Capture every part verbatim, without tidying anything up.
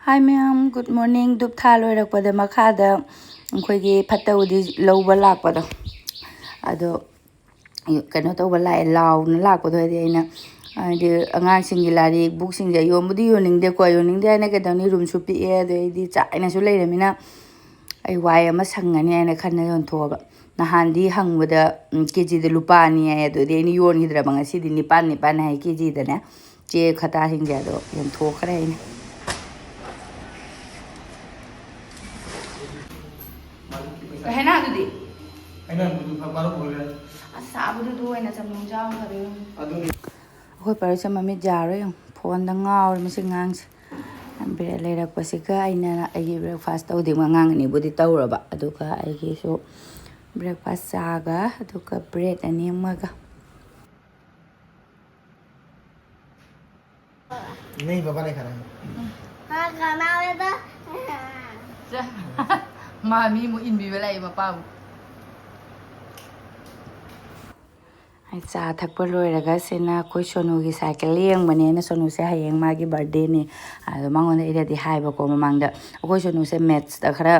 Hi ꯃꯌꯥꯝ, good morning꯫ ꯙꯨꯞ ꯊꯥ ꯂꯣꯏꯔꯛꯄꯗ ꯃꯈꯥꯗ ꯑꯩꯈꯣꯏꯒꯤ ꯐꯠꯇ ꯍꯥꯎꯗꯤ ꯂꯧꯕ ꯂꯥꯛꯄꯗꯣ, ꯑꯗꯣ ꯀꯩꯅꯣ ꯇꯧꯕ ꯂꯥꯛꯑꯦ, ꯂꯥꯎꯅ ꯂꯥꯛꯄꯗꯣ꯫ ꯍꯥꯏꯗꯤ ꯑꯩꯅ, ꯍꯥꯏꯗꯤ ꯑꯉꯥꯡꯁꯤꯡꯒꯤ ꯂꯥꯏꯔꯤꯛ ꯕꯨꯛꯁꯤꯡꯁꯦ ꯌꯣꯟꯕꯗꯤ ꯌꯣꯟꯅꯤꯡꯗꯦꯀꯣ, ꯌꯣꯟꯅꯤꯡꯗꯦ ꯍꯥꯏꯅ ꯀꯩꯗꯧꯅꯤ, ꯔꯨꯝꯁꯨ ꯄꯤꯛꯑꯦ, ꯑꯗꯩꯗꯤ ꯆꯥꯏꯅꯁꯨ ꯂꯩꯔꯃꯤꯅ ꯑꯩ ꯋꯥꯏ ꯑꯃ ꯁꯪꯉꯅꯤ ꯍꯥꯏꯅ ꯈꯟꯅ ꯌꯣꯟꯊꯣꯛꯑꯕ꯫ ꯅꯍꯥꯟꯗꯤ ꯍꯪꯕꯗ ꯎꯝ, ꯀꯦ ꯖꯤꯗ ꯂꯨꯄꯥ ꯑꯅꯤ ꯍꯥꯏ, ꯑꯗꯨꯗꯤ ꯑꯩꯅ ꯌꯣꯟꯈꯤꯗ꯭ꯔꯕ꯫ ꯉꯁꯤꯗꯤ ꯅꯤꯄꯥꯟ ꯅꯤꯄꯥꯟ ꯍꯥꯏ ꯀꯦ ꯖꯤꯗꯅꯦ꯫ ꯆꯦ ꯈꯇꯥꯁꯤꯡꯁꯦ ꯑꯗꯣ ꯌꯣꯟꯊꯣꯛꯈ꯭ꯔꯦ ꯑꯩꯅ꯫ ꯍꯩꯅꯥꯗꯨꯗꯤ? ꯍꯩꯅꯥꯗꯨꯗꯤ ꯐ-, ꯃꯔꯨ ꯑꯣꯏꯔꯦ꯫ ꯑꯁꯥꯕꯗꯨꯗ ꯑꯣꯏꯅ ꯆꯝꯅ ꯆꯥꯕ ꯐꯔꯦ꯫ ꯑꯗꯨꯅꯤ꯫ ꯑꯩꯈꯣꯏ ꯄꯥꯔꯤꯁꯦ ꯃꯃꯤꯠ ꯌꯥꯔꯣꯏ ꯌꯦꯡꯉꯨ꯫ ꯐꯣꯟꯗ ꯉꯥꯎꯔꯦ ꯃꯁꯤ ꯑꯉꯥꯡꯁꯦ꯫ ꯕ꯭ꯔꯦꯗ ꯂꯩꯔꯛꯄꯁꯤꯒ ꯑꯩꯅ ꯑꯩꯒꯤ ꯕ꯭ꯔꯦꯛꯐꯥꯁ ꯇꯧꯗꯦ꯫ ꯑꯉꯥꯡ ꯑꯅꯤꯕꯨꯗꯤ ꯇꯧꯔꯕ, ꯑꯗꯨꯒ ꯑꯩꯒꯤꯁꯨ ꯕ꯭ꯔꯦꯛꯐꯥꯁ ꯆꯥꯒ, ꯑꯗꯨꯒ ꯕ꯭ꯔꯦꯗ ꯑꯅꯤ ꯑꯃꯒ꯫ नहीं, पापा नहीं खा रहा है। हाँ, खाना है तो। ꯆꯥ-, ꯃꯥ ꯃꯤ ꯑꯃꯨꯛ ꯏꯟꯕꯤꯕ ꯂꯥꯛꯏ ꯃꯄꯥꯕꯨ꯫ ꯑꯩ ꯆꯥ ꯊꯛꯄ ꯂꯣꯏꯔꯒ ꯁꯤꯅ ꯑꯩꯈꯣꯏ ꯁꯣꯅꯨꯒꯤ ꯁꯥꯏꯀꯜ ꯌꯦꯡꯕꯅꯦ꯫ ꯑꯩꯅ ꯁꯣꯅꯨꯁꯦ ꯍꯌꯦꯡ ꯃꯥꯒꯤ ꯕꯥꯔꯗꯦꯅꯦ꯫ ꯑꯗꯣ ꯃꯉꯣꯟꯗ ꯑꯩꯅꯗꯤ ꯍꯥꯏꯕꯀꯣ, ꯃꯃꯥꯡꯗ ꯑꯩꯈꯣꯏ ꯁꯣꯅꯨꯁꯦ ꯃꯦꯠꯁꯇ ꯈꯔ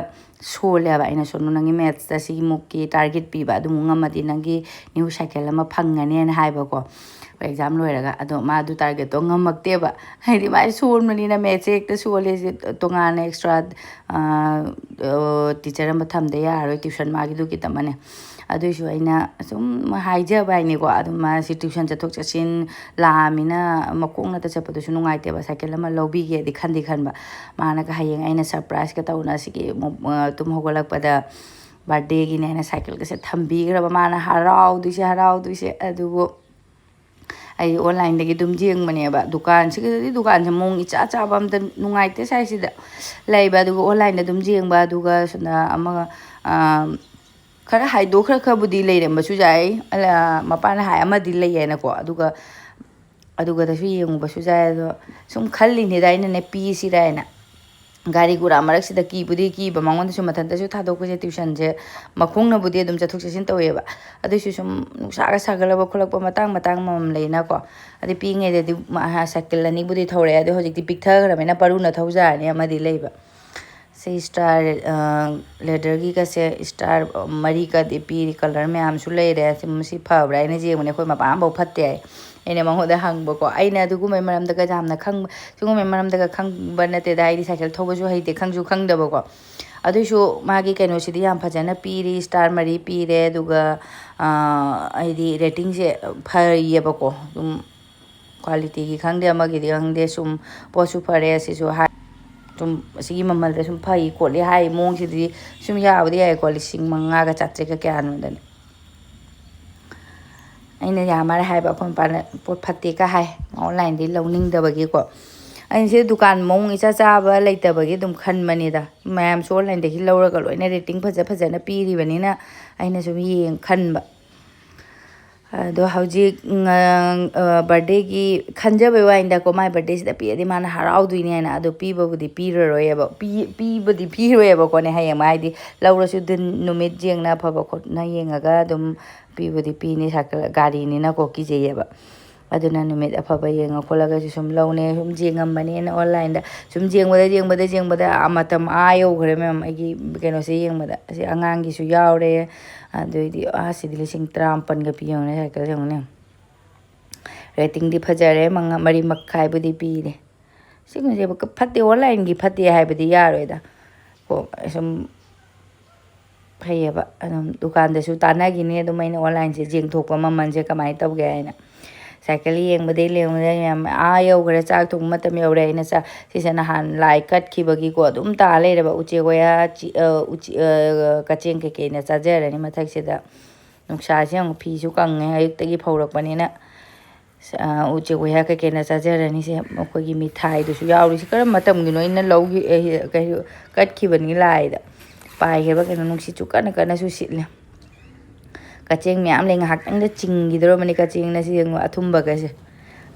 ꯁꯣꯜꯂꯦꯕ꯫ ꯑꯩꯅ ꯁꯣꯅꯨ, ꯅꯪꯒꯤ ꯃꯦꯠꯁꯇ ꯁꯤꯃꯨꯛꯀꯤ ꯇꯥꯔꯒꯦꯠ ꯄꯤꯕ, ꯑꯗꯨꯃꯨꯛ ꯉꯝꯃꯗꯤ ꯅꯪꯒꯤ ꯅ꯭ꯌꯨ ꯁꯥꯏꯀꯜ ꯑꯃ ꯐꯪꯒꯅꯦꯅ ꯍꯥꯏꯕꯀꯣ꯫ ꯑꯦꯛꯖꯥꯝ ꯂꯣꯏꯔꯒ꯫ ꯑꯗꯣ ꯃꯥ ꯑꯗꯨ ꯇꯥꯔꯒꯦꯠꯇꯣ ꯉꯝꯃꯛꯇꯦꯕ꯫ ꯍꯥꯏꯗꯤ ꯃꯥꯗꯤ ꯁꯣꯟꯕꯅꯤꯅ ꯃꯦꯠꯁꯁꯦ ꯍꯦꯛꯇ ꯁꯣꯜꯂꯦ꯫ ꯁꯤ ꯇꯣꯉꯥꯟꯅ ꯑꯦꯛꯁꯇ꯭ꯔꯥ ꯇꯤꯆꯔ ꯑꯃ ꯊꯝꯗ ꯌꯥꯔꯔꯣꯏ, ꯇ꯭ꯌꯨꯁꯟ ꯃꯥꯒꯤꯗꯨꯒꯤꯗꯃꯛꯅꯦ꯫ ꯑꯗꯨꯏꯁꯨ ꯑꯩꯅ ꯁꯨꯝ ꯍꯥꯏꯖꯕ ꯍꯥꯏꯅꯤꯀꯣ꯫ ꯑꯗꯨꯝ ꯃꯥ ꯁꯤ ꯇ꯭ꯌꯨꯁꯟ ꯆꯠꯊꯣꯛ ꯆꯠꯁꯤꯟ ꯂꯥꯛꯑꯃꯤꯅ ꯃꯈꯣꯡꯅꯇ ꯆꯠꯄꯗꯨꯁꯨ ꯅꯨꯡꯉꯥꯏꯇꯦꯕ꯫ ꯁꯥꯏꯀꯜ ꯑꯃ ꯂꯧꯕꯤꯒꯦꯗꯤ ꯈꯟꯗꯤ ꯈꯟꯕ꯫ ꯃꯥꯅꯒ ꯍꯌꯦꯡ ꯑꯩꯅ ꯁꯔꯄ꯭ꯔꯥꯏꯖꯀ ꯇꯧꯅ ꯁꯤꯒꯤ ꯑꯃꯨꯛ, ꯑ, ꯇꯨꯝ ꯍꯧꯒꯠꯂꯛꯄꯗ ꯕꯥꯔꯗꯦꯒꯤꯅꯦ ꯍꯥꯏꯅ ꯁꯥꯏꯀꯜꯒꯁꯦ ꯊꯝꯕꯤꯈ꯭ꯔꯕ꯫ ꯃꯥꯅ ꯍꯔꯥꯎꯗꯣꯏꯁꯦ, ꯍꯔꯥꯎꯗꯣꯏꯁꯦ꯫ ꯑꯗꯨꯕꯨ ꯑꯩ ꯑꯣꯟꯂꯥꯏꯟꯗꯒꯤ ꯑꯗꯨꯝ ꯌꯦꯡꯕꯅꯦꯕ꯫ ꯗꯨꯀꯥꯟꯁꯤꯒꯗꯤ, ꯗꯨꯀꯥꯟꯁꯦ ꯃꯑꯣꯡ ꯏꯆꯥ ꯆꯥꯕ ꯑꯝꯇ ꯅꯨꯡꯉꯥꯏꯇꯦ ꯁ꯭ꯋꯥꯏꯁꯤꯗ ꯂꯩꯕ꯫ ꯑꯗꯨꯒ ꯑꯣꯟꯂꯥꯏꯟꯗ ꯑꯗꯨꯝ ꯌꯦꯡꯕ꯫ ꯑꯗꯨꯒ ꯁꯣꯝꯗ ꯑꯃꯒ, ꯑꯥ, ꯈꯔ ꯍꯥꯏꯗꯣꯛꯈ꯭ꯔ ꯈꯔꯕꯨꯗꯤ ꯂꯩꯔꯝꯕꯁꯨ ꯌꯥꯏ꯫ ꯑꯂ-, ꯃꯄꯥꯅ ꯍꯥꯏ ꯑꯃꯗꯤ ꯂꯩꯌꯦꯅꯀꯣ꯫ ꯑꯗꯨꯒ, ꯑꯗꯨꯒꯗꯁꯨ ꯌꯦꯡꯉꯨꯕꯁꯨ ꯌꯥꯏ꯫ ꯑꯗꯣ ꯁꯨꯝ ꯈꯜꯂꯤꯅꯤꯗ ꯑꯩꯅꯅꯦ, ꯄꯤꯁꯤꯔꯥ ꯍꯥꯏꯅ꯫ ꯒꯥꯔꯤ ꯒꯨꯔꯥ ꯃꯔꯛꯁꯤꯗ ꯀꯤꯕꯨꯗꯤ ꯀꯤꯕ, ꯃꯉꯣꯟꯗꯁꯨ ꯃꯊꯟꯇꯁꯨ ꯊꯥꯗꯣꯛꯄꯁꯦ, ꯇ꯭ꯌꯨꯁꯟꯁꯦ ꯃꯈꯣꯡꯅꯕꯨꯗꯤ ꯑꯗꯨꯝ ꯆꯠꯊꯣꯛ ꯆꯠꯁꯤꯟ ꯇꯧꯋꯦꯕ꯫ ꯑꯗꯨꯏꯁꯨ ꯁꯨꯝ ꯅꯨꯡꯁꯥꯒ ꯁꯥꯒꯠꯂꯕ ꯈꯣꯠꯂꯛꯄ ꯃꯇꯥꯡ ꯃꯇꯥꯡ ꯑꯃꯃꯝ ꯂꯩꯅꯀꯣ꯫ ꯑꯗꯩ ꯄꯤꯛꯏꯉꯩꯗꯗꯤ ꯃꯥ ꯁꯥꯏꯀꯜ ꯑꯅꯤꯕꯨꯗꯤ ꯊꯧꯔꯛꯑꯦ, ꯑꯗꯣ ꯍꯧꯖꯤꯛꯇꯤ ꯄꯤꯛꯊꯈ꯭ꯔꯕꯅꯤꯅ ꯄꯔꯨꯅ ꯊꯧꯖꯔꯅꯤ ꯑꯃꯗꯤ ꯂꯩꯕ꯫ ꯁꯤ ꯏꯁꯇꯥꯔ, ꯑ, ꯂꯦꯗꯔꯒꯤꯒꯁꯦ ꯏꯁꯇꯥꯔ ꯃꯔꯤꯒꯗꯤ ꯄꯤꯔꯤ, ꯀꯂꯔ ꯃꯌꯥꯝꯁꯨ ꯂꯩꯔꯦ꯫ ꯁꯤ, ꯃꯁꯤ ꯐꯕ꯭ꯔꯥ ꯍꯥꯏꯅ ꯌꯦꯡꯕꯅꯦ, ꯑꯩꯈꯣꯏ ꯃꯄꯥ ꯑꯃꯐꯥꯎ ꯐꯠꯇꯦ ꯍꯥꯏ꯫ ꯑꯩꯅ ꯃꯉꯣꯟꯗ ꯍꯪꯕꯀꯣ, ꯑꯩꯅ ꯑꯗꯨꯒꯨꯝꯕꯩ ꯃꯔꯝꯗꯒ ꯌꯥꯝꯅ ꯈꯪꯕ, ꯁꯤꯒꯨꯝꯕꯩ ꯃꯔꯝꯗꯒ ꯈꯪꯕ ꯅꯠꯇꯦꯗ, ꯑꯩꯗꯤ ꯁꯥꯏꯀꯜ ꯊꯧꯕꯁꯨ ꯍꯩꯇꯦ, ꯈꯪꯁꯨ ꯈꯪꯗꯕꯀꯣ꯫ ꯑꯗꯨꯏꯁꯨ ꯃꯥꯒꯤ ꯀꯩꯅꯣꯁꯤꯗꯤ ꯌꯥꯝ ꯐꯖꯅ ꯄꯤꯔꯤ, ꯏꯁꯇꯥꯔ ꯃꯔꯤ ꯄꯤꯔꯦ꯫ ꯑꯗꯨꯒ, ꯑ, ꯍꯥꯏꯗꯤ ꯔꯦꯇꯤꯡꯁꯦ ꯐꯩꯌꯦꯕꯀꯣ, ꯑꯗꯨꯝ ꯀ꯭ꯋꯥꯂꯤꯇꯤꯒꯤ ꯈꯪꯗꯦ, ꯑꯃꯒꯤꯗꯤ ꯈꯪꯗꯦ, ꯁꯨꯝ ꯄꯣꯠꯁꯨ ꯐꯔꯦ꯫ ꯑꯁꯤꯁꯨ ꯍꯥꯏ, ꯁꯨꯝ ꯑꯁꯤꯒꯤ ꯃꯃꯜꯗ ꯁꯨꯝ ꯐꯩ ꯈꯣꯠꯂꯤ ꯍꯥꯏ ꯃꯑꯣꯡꯁꯤꯗꯤ ꯁꯨꯝ ꯌꯥꯕꯨꯗꯤ ꯌꯥꯏꯀꯣ, ꯂꯤꯁꯤꯡ ꯃꯉꯥꯒ ꯆꯥꯇ꯭ꯔꯦꯠꯀ ꯀꯌꯥꯅꯣꯗꯅꯦ꯫ ꯑꯩꯅ ꯌꯥꯝ ꯃꯥꯜꯂꯦ ꯍꯥꯏꯕ, ꯑꯩꯈꯣꯏ ꯃꯄꯥꯅ ꯄꯣꯠ ꯐꯠꯇꯦꯒ ꯍꯥꯏ, ꯑꯣꯟꯂꯥꯏꯟꯗꯤ ꯂꯧꯅꯤꯡꯗꯕꯒꯤꯀꯣ꯫ ꯑꯩꯅ ꯁꯤꯗ ꯗꯨꯀꯥꯟ ꯃꯑꯣꯡ ꯏꯆꯥ ꯆꯥꯕ ꯂꯩꯇꯕꯒꯤ ꯑꯗꯨꯝ ꯈꯟꯕꯅꯤꯗ, ꯃꯌꯥꯝꯁꯨ ꯑꯣꯟꯂꯥꯏꯟꯗꯒꯤ ꯂꯧꯔꯒ ꯂꯣꯏꯅ ꯔꯦꯇꯤꯡ ꯐꯖ ꯐꯖꯅ ꯄꯤꯔꯤꯕꯅꯤꯅ ꯑꯩꯅ ꯁꯨꯝ ꯌꯦꯡ ꯈꯟꯕ꯫ ꯑꯗꯣ ꯍꯧꯖꯤꯛ, ꯎꯝ, ꯑ, ꯕꯥꯔꯗꯦꯒꯤ ꯈꯟꯖꯕꯩ ꯋꯥꯅꯤꯗꯀꯣ, ꯃꯥꯏ ꯕꯥꯔꯗꯦꯁꯤꯗ ꯄꯤꯔꯗꯤ ꯃꯥꯅ ꯍꯔꯥꯎꯗꯣꯏꯅꯦ ꯍꯥꯏꯅ꯫ ꯑꯗꯣ ꯄꯤꯕꯕꯨꯗꯤ ꯄꯤꯔꯔꯣꯏꯌꯦꯕ, ꯄꯤ-, ꯄꯤꯕꯗꯤ ꯄꯤꯔꯣꯏꯌꯦꯕꯀꯣꯅꯦ꯫ ꯍꯌꯦꯡ ꯃꯥ ꯍꯥꯏꯗꯤ ꯂꯧꯔꯁꯨ ꯗꯤꯟ ꯅꯨꯃꯤꯠ ꯌꯦꯡꯅ ꯑꯐꯕ ꯈꯣꯠꯅ ꯌꯦꯡꯉꯒ ꯑꯗꯨꯝ ꯄꯤꯕꯨꯗꯤ ꯄꯤꯅꯤ, ꯁꯥꯏꯀꯜ ꯒꯥꯔꯤꯅꯤꯅꯀꯣ ꯀꯤꯖꯩꯌꯦꯕ꯫ ꯑꯗꯨꯅ ꯅꯨꯃꯤꯠ ꯑꯐꯕ ꯌꯦꯡꯉ ꯈꯣꯠꯂꯒꯁꯨ ꯁꯨꯝ ꯂꯧꯅꯦ꯫ ꯁꯨꯝ ꯌꯦꯡꯉꯝꯕꯅꯦꯅ ꯑꯣꯟꯂꯥꯏꯟꯗ ꯁꯨꯝ ꯌꯦꯡꯕꯗ, ꯌꯦꯡꯕꯗ, ꯌꯦꯡꯕꯗ, ꯑꯥ, ꯃꯇꯝ ꯑꯥ ꯌꯧꯈ꯭ꯔꯦ ꯃꯌꯥꯝ꯫ ꯑꯩꯒꯤ ꯀꯩꯅꯣꯁꯦ ꯌꯦꯡꯕꯗ ꯑꯁꯤ ꯑꯉꯥꯡꯒꯤꯁꯨ ꯌꯥꯎꯔꯦ꯫ ꯑꯗꯨꯏꯗꯤ, ꯑꯥ, ꯁꯤꯗꯤ ꯂꯤꯁꯤꯡ ꯇꯔꯥꯃꯥꯄꯟꯒ ꯄꯤ ꯌꯦꯡꯉꯨꯅꯦ, ꯁꯥꯏꯀꯜꯁꯦ ꯌꯦꯡꯉꯨꯅꯦ꯫ ꯔꯦꯇꯤꯡꯗꯤ ꯐꯖꯔꯦ, ꯃꯉꯥ, ꯃꯔꯤ ꯃꯈꯥꯏꯕꯨꯗꯤ ꯄꯤꯔꯦ꯫ ꯁꯤꯒꯨꯝꯕꯁꯦ ꯐꯠꯇꯦ, ꯑꯣꯟꯂꯥꯏꯟꯒꯤ ꯐꯠꯇꯦ ꯍꯥꯏꯕꯗꯤ ꯌꯥꯔꯣꯏꯗ꯫ ꯀꯣ, ꯁꯨꯝ ꯐꯩꯌꯦꯕ꯫ ꯑꯗꯨꯝ ꯗꯨꯀꯥꯟꯗꯁꯨ ꯇꯥꯟꯅꯈꯤꯅꯤ ꯑꯗꯨꯝ ꯑꯩꯅ ꯑꯣꯟꯂꯥꯏꯟꯁꯦ ꯌꯦꯡꯊꯣꯛꯄ, ꯃꯃꯜꯁꯦ ꯀꯃꯥꯏꯅ ꯇꯧꯒꯦ ꯍꯥꯏꯅ꯫ ꯁꯥꯏꯀꯜ ꯌꯦꯡꯕꯗꯩ ꯌꯦꯡꯕꯗꯩ ꯃꯌꯥꯝ ꯑꯥ ꯌꯧꯈ꯭ꯔꯦ, ꯆꯥꯛ ꯊꯣꯡꯕ ꯃꯇꯝ ꯌꯧꯔꯦ꯫ ꯑꯩꯅ ꯆꯥꯛ, ꯁꯤꯁꯦ ꯅꯍꯥꯟ ꯂꯥꯏ ꯀꯠꯈꯤꯕꯒꯤꯀꯣ ꯑꯗꯨꯝ ꯇꯥ ꯂꯩꯔꯕ꯫ ꯎꯆꯦꯛ ꯋꯥꯌꯥ, ꯆꯤ-, ꯑ, ꯎꯆꯦ-, ꯑ, ꯀꯆꯦꯡ ꯀꯩꯀꯩꯅ ꯆꯥꯖꯔꯅꯤ ꯃꯊꯛꯁꯤꯗ꯫ ꯅꯨꯡꯁꯥꯁꯦ ꯑꯃꯨꯛ, ꯐꯤꯁꯨ ꯀꯪꯉꯦ ꯑꯌꯨꯛꯇꯒꯤ ꯐꯧꯔꯛꯄꯅꯤꯅ꯫ ꯑ, ꯎꯆꯦꯛ ꯋꯥꯌꯥ ꯀꯩꯀꯩꯅ ꯆꯥꯖꯔꯅꯤꯁꯦ꯫ ꯃꯈꯣꯏꯒꯤ ꯃꯤꯊꯥꯏꯗꯨꯁꯨ ꯌꯥꯎꯔꯤꯁꯦ ꯀꯔꯝꯕ ꯃꯇꯝꯒꯤꯅꯣ ꯑꯩꯅ ꯂꯧꯈꯤ-, ꯑ, ꯀꯩꯅꯣ, ꯀꯠꯈꯤꯕꯅꯤ ꯂꯥꯏꯗ꯫ ꯄꯥꯏꯈ꯭ꯔꯕ ꯀꯩꯅꯣ, ꯅꯨꯡꯁꯤꯠꯁꯨ ꯀꯟꯅ ꯀꯟꯅꯁꯨ ꯁꯤꯠꯂꯦ꯫ ꯀꯆꯦꯡ ꯃꯌꯥꯝ ꯂꯩ, ꯉꯥꯏꯍꯥꯛꯇꯪꯗ ꯆꯤꯡꯈꯤꯗꯧꯔꯕꯅꯤ ꯀꯆꯦꯡꯅ꯫ ꯁꯤ ꯌꯦꯡꯉꯣ, ꯑꯊꯨꯝꯕꯒꯁꯦ꯫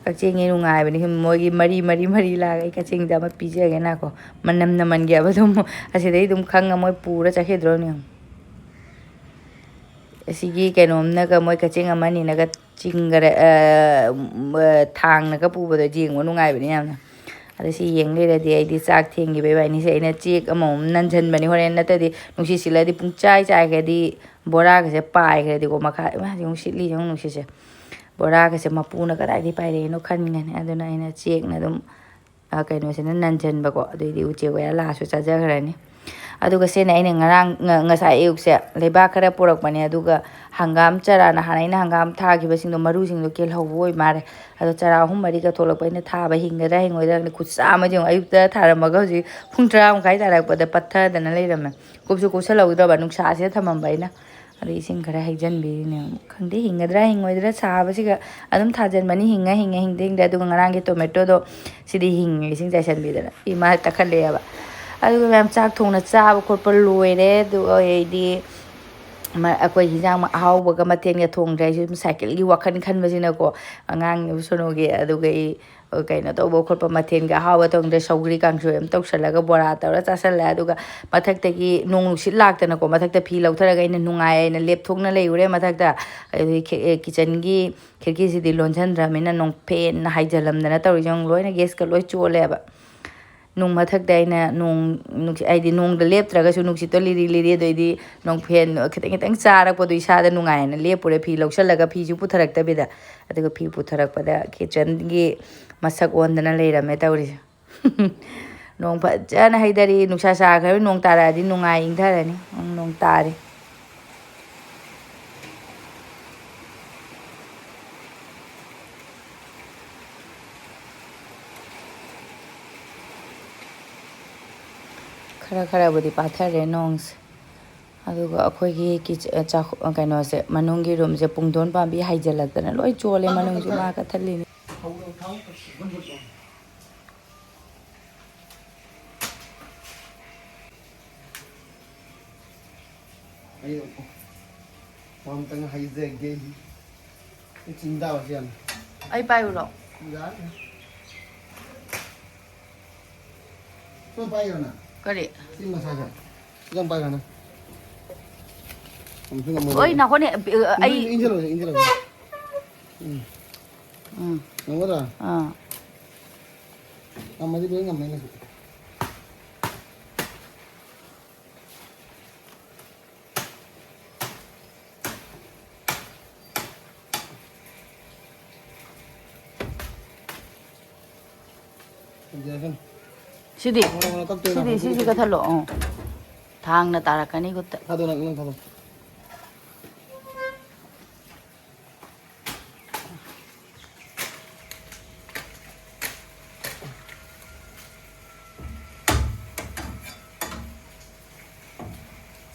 ꯀꯛꯆꯦꯡꯒꯤ ꯅꯨꯡꯉꯥꯏꯕꯅꯤ꯫ ꯃꯣꯏꯒꯤ ꯃꯔꯤ, ꯃꯔꯤ, ꯃꯔꯤ ꯂꯥꯛꯑꯒ ꯑꯩ ꯀꯛꯆꯦꯡꯗ ꯑꯃ ꯄꯤꯖꯒꯦꯅꯀꯣ꯫ ꯃꯅꯝ ꯅꯝꯃꯟꯒꯦꯕ ꯑꯗꯨꯝ꯫ ꯑꯁꯤꯗꯩ ꯑꯗꯨꯝ ꯈꯪꯉ ꯃꯣꯏ ꯄꯨꯔ ꯆꯠꯈꯤꯗ꯭ꯔꯣꯅꯦ ꯌꯦꯡꯉꯣ꯫ ꯑꯁꯤꯒꯤ ꯀꯩꯅꯣꯝꯅꯒ, ꯃꯣꯏ ꯀꯛꯆꯦꯡ ꯑꯃꯅꯤꯅꯒ ꯆꯤꯡꯒꯔ-, ꯑ, ꯊꯥꯡꯅꯒ ꯄꯨꯕꯗꯣ ꯌꯦꯡꯕ ꯅꯨꯡꯉꯥꯏꯕꯅꯤ ꯌꯥꯝꯅ꯫ ꯑꯗ ꯁꯤ ꯌꯦꯡ ꯂꯩꯔꯗꯤ ꯑꯩꯗꯤ ꯆꯥꯛ ꯊꯦꯡꯈꯤꯕ ꯏꯕꯥꯅꯤꯁꯦ꯫ ꯑꯩꯅ ꯆꯦꯛ ꯑꯃꯃꯝ ꯅꯟꯖꯟꯕꯅꯤ꯫ ꯍꯣꯔꯦꯟ ꯅꯠꯇ꯭ꯔꯗꯤ ꯅꯨꯡꯁꯤꯠ ꯁꯤꯠꯂꯗꯤ ꯄꯨꯡꯆꯥꯏ ꯆꯥꯏꯈ꯭ꯔꯗꯤ ꯕꯣꯔꯥꯒꯁꯦ ꯄꯥꯏꯈ꯭ꯔꯗꯤꯀꯣ꯫ ꯃꯈꯥ ꯏꯃꯥ, ꯍꯧꯖꯤꯛ ꯁꯤꯠꯂꯤ ꯌꯦꯡꯉꯨ ꯅꯨꯡꯁꯤꯠꯁꯦ꯫ ꯕꯣꯔꯥꯒꯁꯦ ꯃꯄꯨꯅ ꯀꯗꯥꯏꯗꯒꯤ ꯄꯥꯏꯔꯛꯏꯅꯣ ꯈꯟꯒꯅꯤ꯫ ꯑꯗꯨꯅ ꯑꯩꯅ ꯆꯦꯛꯅ ꯑꯗꯨꯝ, ꯑ, ꯀꯩꯅꯣꯁꯤꯅ ꯅꯟꯖꯟꯕꯀꯣ꯫ ꯑꯗꯨꯏꯗꯤ ꯎꯆꯦꯛ ꯋꯥꯌꯥ ꯂꯥꯛꯑꯁꯨ ꯆꯥꯖꯈ꯭ꯔꯅꯤ꯫ ꯑꯗꯨꯒ ꯁꯤꯅ ꯑꯩꯅ ꯉꯔꯥꯡ, ꯉ-, ꯉꯁꯥꯏ ꯑꯌꯨꯛꯁꯦ ꯂꯩꯕꯥꯛ ꯈꯔ ꯄꯨꯔꯛꯄꯅꯦ꯫ ꯑꯗꯨꯒ ꯍꯪꯒꯥꯝ ꯆꯔꯥ, ꯅꯍꯥꯟ ꯑꯩꯅ ꯍꯪꯒꯥꯝ ꯊꯥꯈꯤꯕꯁꯤꯡꯗꯣ ꯃꯔꯨꯁꯤꯡꯗꯣ ꯀꯦꯜꯍꯧꯕ ꯑꯣꯏ ꯃꯥꯜꯂꯦ꯫ ꯑꯗꯣ ꯆꯔꯥ ꯑꯍꯨꯝ ꯃꯔꯤꯒ ꯊꯣꯛꯂꯛꯄ꯫ ꯑꯩꯅ ꯊꯥꯕ ꯍꯤꯡꯒꯗ꯭ꯔꯥ ꯍꯤꯡꯉꯣꯏꯗ꯭ꯔꯥ ꯈꯪꯗꯦ꯫ ꯈꯨꯠꯁꯥ ꯑꯃ ꯌꯦꯡꯉꯣ꯫ ꯑꯌꯨꯛꯇ ꯊꯥꯔꯝꯃꯒ ꯍꯧꯖꯤꯛ ꯄꯨꯡ ꯇꯔꯥ ꯃꯈꯥꯏ ꯇꯥꯔꯛꯄꯗ ꯄꯠꯊꯗꯅ ꯂꯩꯔꯝꯃꯦ꯫ ꯀꯨꯞꯁꯨ ꯀꯨꯞꯁꯜꯍꯧꯗ꯭ꯔꯕ, ꯅꯨꯡꯁꯥꯁꯤꯗ ꯊꯝꯃꯝꯕ ꯑꯩꯅ꯫ ꯑꯗꯩ ꯏꯁꯤꯡ ꯈꯔ ꯍꯩꯖꯤꯟꯕꯤꯔꯤꯅꯦ꯫ ꯈꯪꯗꯦ ꯍꯤꯡꯒꯗ꯭ꯔꯥ ꯍꯤꯡꯉꯣꯏꯗ꯭ꯔꯥ, ꯁꯥꯕꯁꯤꯒ꯫ ꯑꯗꯨꯝ ꯊꯥꯖꯟꯕꯅꯤ, ꯍꯤꯡꯉ ꯍꯤꯡꯉ, ꯍꯤꯡꯗ ꯍꯤꯡꯗ꯫ ꯑꯗꯨꯒ ꯉꯔꯥꯡꯒꯤ ꯇꯣꯃꯦꯇꯣꯗꯣ ꯁꯤꯗꯤ ꯍꯤꯡꯉꯦ, ꯏꯁꯤꯡ ꯆꯥꯏꯁꯟꯕꯤꯗꯅ ꯏꯃꯥ ꯇꯛꯈꯠꯂꯛꯑꯦꯕ꯫ ꯑꯗꯨꯒ ꯃꯌꯥꯝ ꯆꯥꯛ ꯊꯣꯡꯅ ꯆꯥꯕ ꯈꯣꯠꯄ ꯂꯣꯏꯔꯦ꯫ ꯑꯗꯨꯒ ꯑꯩꯗꯤ ꯃ-, ꯑꯩꯈꯣꯏ ꯍꯤꯟꯖꯥꯡ ꯑꯍꯥꯎꯕꯒ ꯃꯊꯦꯜꯒ ꯊꯣꯡꯗ꯭ꯔꯦ꯫ ꯑꯩꯁꯨ ꯁꯥꯏꯀꯜꯒꯤ ꯋꯥꯈꯜ ꯈꯟꯕꯁꯤꯅꯀꯣ, ꯑꯉꯥꯡꯅꯦꯕ ꯁꯣꯅꯨꯒꯤ꯫ ꯑꯗꯨꯒ ꯑꯩ ꯀꯩꯅꯣ ꯇꯧꯕ ꯈꯣꯠꯄ ꯃꯊꯦꯜꯒ ꯑꯍꯥꯎꯕ ꯇꯧꯗ꯭ꯔꯦ꯫ ꯁꯧꯒ꯭ꯔꯤ ꯀꯥꯡꯁꯣꯏ ꯑꯃ ꯇꯧꯁꯜꯂꯒ ꯕꯣꯔꯥ ꯇꯧꯔ ꯆꯥꯁꯜꯂꯦ꯫ ꯑꯗꯨꯒ ꯃꯊꯛꯇꯒꯤ ꯅꯣꯡ ꯅꯨꯡꯁꯤꯠ ꯂꯥꯛꯇꯅꯀꯣ, ꯃꯊꯛꯇ ꯐꯤ ꯂꯧꯊꯔꯒ ꯑꯩꯅ ꯅꯨꯡꯉꯥꯏ ꯍꯥꯏꯅ ꯂꯦꯞꯊꯣꯛꯅ ꯂꯩꯔꯨꯔꯦ ꯃꯊꯛꯇ꯫ ꯑꯗꯨꯗꯤ ꯈꯦ-, ꯑꯦ, ꯀꯤꯠꯆꯟꯒꯤ ꯈꯤꯔꯀꯤꯁꯤꯗꯤ ꯂꯣꯟꯁꯤꯟꯗ꯭ꯔꯕꯅꯤꯅ ꯅꯣꯡ ꯐꯦꯟꯅ ꯍꯥꯏꯖꯜꯂꯝꯗꯅ ꯇꯧꯔꯤꯁꯦ ꯌꯦꯡꯉꯨ, ꯂꯣꯏꯅ ꯒꯦꯁꯀ ꯂꯣꯏ ꯆꯣꯠꯂꯦꯕ꯫ ꯅꯣꯡ ꯃꯊꯛꯇ ꯑꯩꯅ ꯅꯣꯡ ꯅꯨꯡꯁꯤ-, ꯍꯥꯏꯗꯤ ꯅꯣꯡꯗ ꯂꯦꯞꯇ꯭ꯔꯒꯁꯨ ꯅꯨꯡꯁꯤꯠꯇꯣ ꯂꯤꯔꯤ ꯂꯤꯔꯤ, ꯑꯗꯩꯗꯤ ꯅꯣꯡ ꯐꯦꯟ ꯈꯤꯇꯪ ꯈꯤꯇꯪ ꯆꯥꯔꯛꯄꯗꯣ ꯏꯁꯥꯗ ꯅꯨꯡꯉꯥꯏꯌꯦꯅ ꯂꯦꯞꯄꯨꯔꯦ, ꯐꯤ ꯂꯧꯁꯜꯂꯒ ꯐꯤꯁꯨ ꯄꯨꯊꯔꯛꯇꯕꯤꯗ꯫ ꯑꯗꯨꯒ ꯐꯤ ꯄꯨꯊꯔꯛꯄꯗ ꯀꯤꯠꯆꯟꯒꯤ ꯃꯁꯛ ꯑꯣꯟꯗꯅ ꯂꯩꯔꯝꯃꯦ ꯇꯧꯔꯤꯁꯦ꯫ ꯅꯣꯡ ꯐꯖꯅ ꯍꯩꯊꯔꯤ, ꯅꯨꯡꯁꯥ ꯁꯥꯈ꯭ꯔꯕ ꯅꯣꯡ ꯇꯥꯔꯛꯑꯗꯤ ꯅꯨꯡꯉꯥꯏ, ꯏꯪꯊꯔꯅꯤ꯫ ꯎꯝ, ꯅꯣꯡ ꯇꯥꯔꯤ꯫ ꯈꯔ ꯈꯔꯕꯨꯗꯤ ꯄꯥꯊꯔꯦ ꯅꯣꯡꯁꯦ꯫ ꯑꯗꯨꯒ ꯑꯩꯈꯣꯏꯒꯤ ꯀꯤꯆ-, ꯆꯥꯛꯈꯨ-, ꯀꯩꯅꯣꯁꯦ, ꯃꯅꯨꯡꯒꯤ ꯔꯨꯝꯁꯦ ꯄꯨꯡꯗꯣꯟ ꯄꯥꯝꯕꯤ ꯍꯥꯏꯖꯤꯜꯂꯛꯇꯅ ꯂꯣꯏ ꯆꯣꯜꯂꯦ, ꯃꯅꯨꯡꯁꯨ ꯃꯥ ꯀꯠꯊꯠꯂꯤꯅꯤ꯫ ꯑꯩ ꯋꯥ ꯑꯝꯇꯪ ꯍꯥꯏꯖꯒꯦ꯫ ꯑꯩ ꯆꯤꯡ ꯇꯥꯕꯁꯦ ꯌꯥꯝ ꯑꯩ ꯄꯥꯏꯌꯨꯔꯣ? ꯁꯨꯝ ꯄꯥꯏꯈ꯭ꯔꯣꯅ꯫ ꯀꯔꯤ? ꯁꯤ ꯃꯁꯥꯁꯦ꯫ ꯁꯤ ꯌꯥꯝ ꯄꯥꯏꯈ꯭ꯔꯣꯅ꯫ ꯑꯃꯨꯛꯁꯨ ꯉꯝꯃꯣꯏꯗꯕ꯫ ꯍꯣꯏ, ꯅꯥꯈꯣꯅꯦ, ꯑ, ꯑꯩ ꯏꯟꯖꯜꯂꯣ, ꯏꯟꯖꯜꯂꯣ꯫ ꯎꯝ꯫ ꯎꯝ꯫ ꯉꯝꯒꯗ꯭ꯔꯥ? ꯑꯥ꯫ ꯉꯝꯃꯗꯤ ꯂꯣꯏ ꯉꯝꯃꯦ ꯉꯁꯤ꯫ ꯁꯤꯗꯤ, ꯁꯤꯗꯤ, ꯁꯤꯁꯤ ꯀꯛꯊꯠꯂꯣ꯫ ꯑ꯫ ꯊꯥꯡꯅ ꯇꯥꯔꯛꯀꯅꯤ ꯈꯨꯠꯇ꯫ ꯊꯥꯗꯣꯛ, ꯅꯪ, ꯅꯪ ꯊꯥꯗꯣꯛ꯫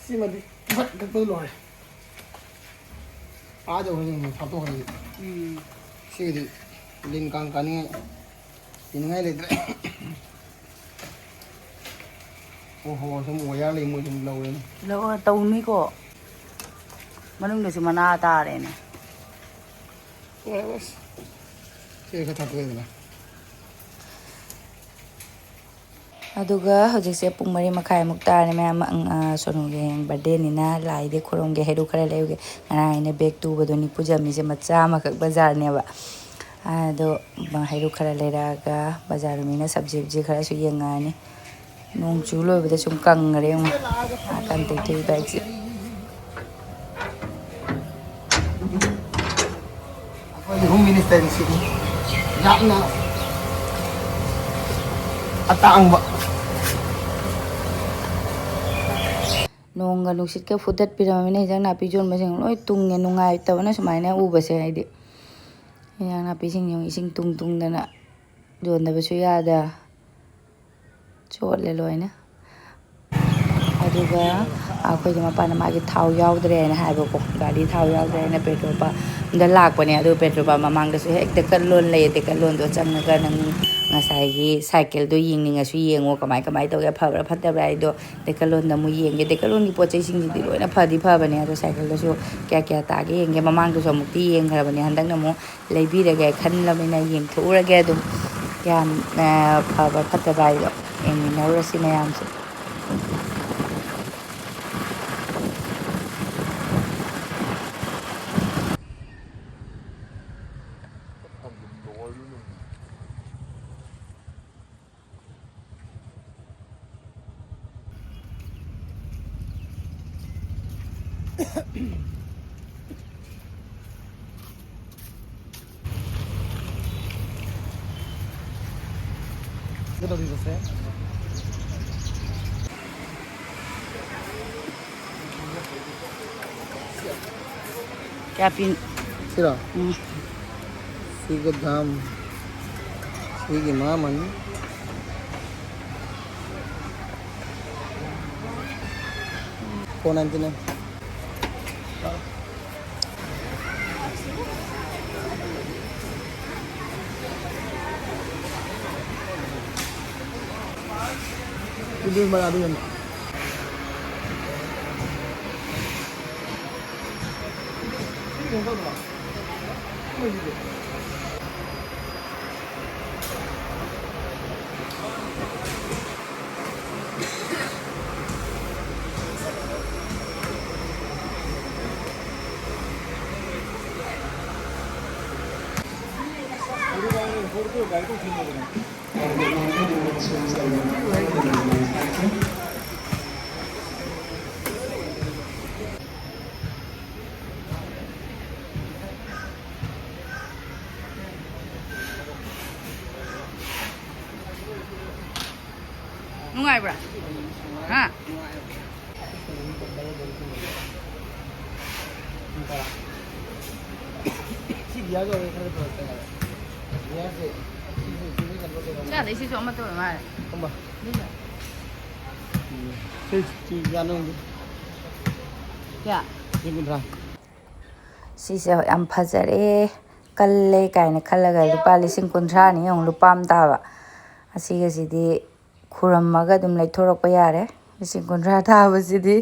ꯁꯤꯃꯗꯤ ꯐꯠ ꯀꯛꯄꯗ ꯂꯣꯏꯔꯦ꯫ ꯑꯥ ꯌꯧꯔꯦ, ꯌꯦꯡꯉꯣ, ꯐꯥꯠꯇꯣꯛꯈ꯭ꯔꯦ꯫ ꯎꯝ꯫ ꯁꯤꯒꯤꯗꯤ ꯂꯤꯟ ꯀꯥꯡ ꯀꯥꯅꯤꯡꯉꯥꯏ, ꯀꯤꯅꯤꯡꯉꯥꯏ ꯂꯩꯇ꯭ꯔꯦ꯫ ꯑꯣ ꯍꯣ, ꯁꯨꯝ ꯑꯣꯏ ꯌꯥ ꯂꯩ, ꯃꯣꯏ ꯁꯨꯝ ꯂꯧꯔꯦꯅꯦ꯫ ꯂꯧꯔ ꯇꯧꯅꯤꯀꯣ꯫ ꯃꯅꯨꯡꯗꯁꯨ ꯃꯅꯥ ꯇꯥꯔꯦꯅꯦ꯫ ꯂꯣꯏꯔꯦ, ꯑꯁ꯫ ꯁꯤ ꯈꯔ ꯊꯥꯡꯇꯣꯛꯑꯦꯗꯅ꯫ ꯑꯗꯨꯒ ꯍꯧꯖꯤꯛꯁꯦ ꯄꯨꯡ ꯃꯔꯤ ꯃꯈꯥꯏꯃꯨꯛ ꯇꯥꯔꯦ, ꯃꯌꯥꯝ꯫ ꯑꯪ, ꯑ, ꯁꯣꯅꯨꯒꯤ ꯍꯌꯦꯡ ꯕꯥꯔꯗꯦꯅꯤꯅ ꯂꯥꯏꯗꯤ ꯈꯨꯔꯨꯝꯒꯦ, ꯍꯩꯔꯨꯛ ꯈꯔ ꯂꯩꯔꯨꯒꯦ꯫ ꯉꯔꯥꯡ ꯑꯩꯅ ꯕꯦꯒ ꯇꯨꯕꯗꯣ ꯅꯤꯐꯨ ꯆꯝꯃꯤꯁꯦ ꯃꯆꯥ ꯑꯃꯈꯛ ꯕꯖꯥꯔꯅꯦꯕ꯫ ꯑꯗꯣ ꯍꯩꯔꯨꯛ ꯈꯔ ꯂꯩꯔꯛꯑꯒ ꯕꯖꯥꯔ ꯃꯤꯅ ꯁꯕꯖꯤ ꯎꯕꯖꯤ ꯈꯔꯁꯨ ꯌꯦꯡꯉꯛꯑꯅꯤ꯫ ꯅꯣꯡ ꯆꯨ ꯂꯣꯏꯕꯗ ꯁꯨꯝ ꯀꯪꯈ꯭ꯔꯦ ꯌꯦꯡꯉꯣ꯫ ꯅꯥꯀꯟ ꯇꯩꯊꯣꯛꯏ ꯕꯥꯏꯛꯁꯦ꯫ ꯑꯩꯈꯣꯏꯒꯤ ꯍꯣꯝ ꯃꯤꯅꯤꯁꯇꯔꯒꯤ ꯁꯤꯠꯅꯤ꯫ ꯌꯥꯝꯅ ꯑꯇꯥꯡꯕ꯫ ꯅꯣꯡꯒ ꯅꯨꯡꯁꯤꯠꯀ ꯐꯨꯗꯠꯄꯤꯔꯝꯃꯤꯅ ꯍꯤꯟꯖꯥꯡ ꯅꯥꯄꯤ ꯌꯣꯟꯕꯁꯤꯡ ꯂꯣꯏ ꯇꯨꯡꯉꯦ꯫ ꯅꯨꯡꯉꯥꯏꯇꯕꯅ ꯁꯨꯃꯥꯏꯅ ꯎꯕꯁꯦ ꯑꯩꯗꯤ꯫ ꯍꯤꯟꯖꯥꯡ ꯅꯥꯄꯤꯁꯤꯡ ꯌꯦꯡꯉꯨ, ꯏꯁꯤꯡ ꯇꯨꯡ ꯇꯨꯡꯗꯅ ꯌꯣꯟꯗꯕꯁꯨ ꯌꯥꯗ꯫ ꯆꯣꯠꯂꯦ ꯂꯣꯏꯅ꯫ ꯑꯗꯨꯒ ꯑꯩꯈꯣꯏꯒꯤ ꯃꯄꯥꯅ ꯃꯥꯒꯤ ꯊꯥꯎ ꯌꯥꯎꯗ꯭ꯔꯦꯅ ꯍꯥꯏꯕꯀꯣ, ꯒꯥꯔꯤ ꯊꯥꯎ ꯌꯥꯎꯗ꯭ꯔꯦꯅ ꯄꯦꯇ꯭ꯔꯣꯜ ꯄꯝꯗ ꯂꯥꯛꯄꯅꯦ꯫ ꯑꯗꯨ ꯄꯦꯇ꯭ꯔꯣꯜ ꯄꯝ ꯃꯃꯥꯡꯗꯁꯨ ꯍꯦꯛ ꯗꯦꯀꯠꯂꯣꯟ ꯂꯩꯌꯦ, ꯗꯦꯀꯠꯂꯣꯟꯗꯣ ꯆꯪꯉꯒ ꯅꯪ ꯉꯁꯥꯏꯒꯤ ꯁꯥꯏꯀꯜꯗꯣ ꯌꯦꯡꯅꯤꯡꯉꯁꯨ ꯌꯦꯡꯉꯣ, ꯀꯃꯥꯏ ꯀꯃꯥꯏ ꯇꯧꯒꯦ, ꯐꯕ꯭ꯔꯥ ꯐꯠꯇꯕ꯭ꯔꯥ ꯍꯥꯏꯗꯣ ꯗꯦꯀꯠꯂꯣꯟꯗ ꯑꯃꯨꯛ ꯌꯦꯡꯒꯦ꯫ ꯗꯦꯀꯠꯂꯣꯟꯒꯤ ꯄꯣꯠ ꯆꯩꯁꯤꯡꯁꯤꯗꯤ ꯂꯣꯏꯅ ꯐꯗꯤ ꯐꯕꯅꯦ, ꯑꯗꯣ ꯁꯥꯏꯀꯜꯗꯁꯨ ꯀꯌꯥ ꯀꯌꯥ ꯇꯥꯒꯦ ꯌꯦꯡꯒꯦ꯫ ꯃꯃꯥꯡꯗꯁꯨ ꯑꯃꯨꯛꯇꯤ ꯌꯦꯡꯈ꯭ꯔꯕꯅꯦ, ꯍꯟꯗꯛꯅ ꯑꯃꯨꯛ ꯂꯩꯕꯤꯔꯒꯦ ꯈꯜꯂꯕꯅꯤꯅ ꯌꯦꯡꯊꯣꯛꯎꯔꯒꯦ꯫ ꯑꯗꯨꯝ ꯀꯌꯥꯝ ꯐꯕ ꯐꯠꯇꯕ ꯍꯥꯏꯗꯣ ꯌꯦꯡꯃꯤꯟꯅꯔꯨꯔꯁꯤ ꯃꯌꯥꯝꯁꯨ꯫ ꯀꯌꯥ ꯄꯤ? ꯁꯤꯔꯣ? ꯎꯝ꯫ ꯁꯤꯒ ꯗꯥꯝ, ꯁꯤꯒꯤ ꯃꯥꯃꯟ꯫ Four ninety nine. ꯅꯨꯡꯉꯥꯏꯕ꯭ꯔꯥ? ꯍꯥ? ꯁꯤ ꯒꯤꯌꯥꯔꯗꯣ ꯑꯣꯏꯔꯦ ꯈꯔ ꯐꯔꯛ ꯇꯥꯏ ꯍꯥꯏꯕ꯫ ꯒꯤꯌꯥꯔꯁꯦ ꯁꯤꯁꯦ ꯁꯤꯁꯦ ꯀꯩꯅꯣ ꯇꯧꯔꯦ꯫ ꯆꯥꯗꯩ ꯁꯤꯁꯨ ꯑꯃꯠꯇ ꯑꯣꯏ ꯃꯥꯜꯂꯦ꯫ ꯀꯔꯝꯕ? ꯑꯗꯨꯅ꯫ ꯁꯤ, ꯁꯤ ꯌꯥꯅꯕꯗꯤ꯫ ꯀꯌꯥ? ꯂꯤꯁꯤꯡ ꯀꯨꯟꯊ꯭ꯔꯥ꯫ ꯁꯤꯁꯦ ꯌꯥꯝ ꯐꯖꯔꯦ꯫ ꯀꯜꯂꯦ ꯀꯥꯏꯅ ꯈꯜꯂꯒ ꯂꯨꯄꯥ ꯂꯤꯁꯤꯡ ꯀꯨꯟꯊ꯭ꯔꯥꯅꯤ ꯌꯦꯡꯉꯨ, ꯂꯨꯄꯥ ꯑꯃ ꯇꯥꯕ꯫ ꯑꯁꯤꯒꯁꯤꯗꯤ ꯈꯨꯔꯝꯃꯒ ꯑꯗꯨꯝ ꯂꯩꯊꯣꯔꯛꯄ ꯌꯥꯔꯦ, ꯂꯤꯁꯤꯡ ꯀꯨꯟꯊ꯭ꯔꯥ ꯇꯥꯕꯁꯤꯗꯤ꯫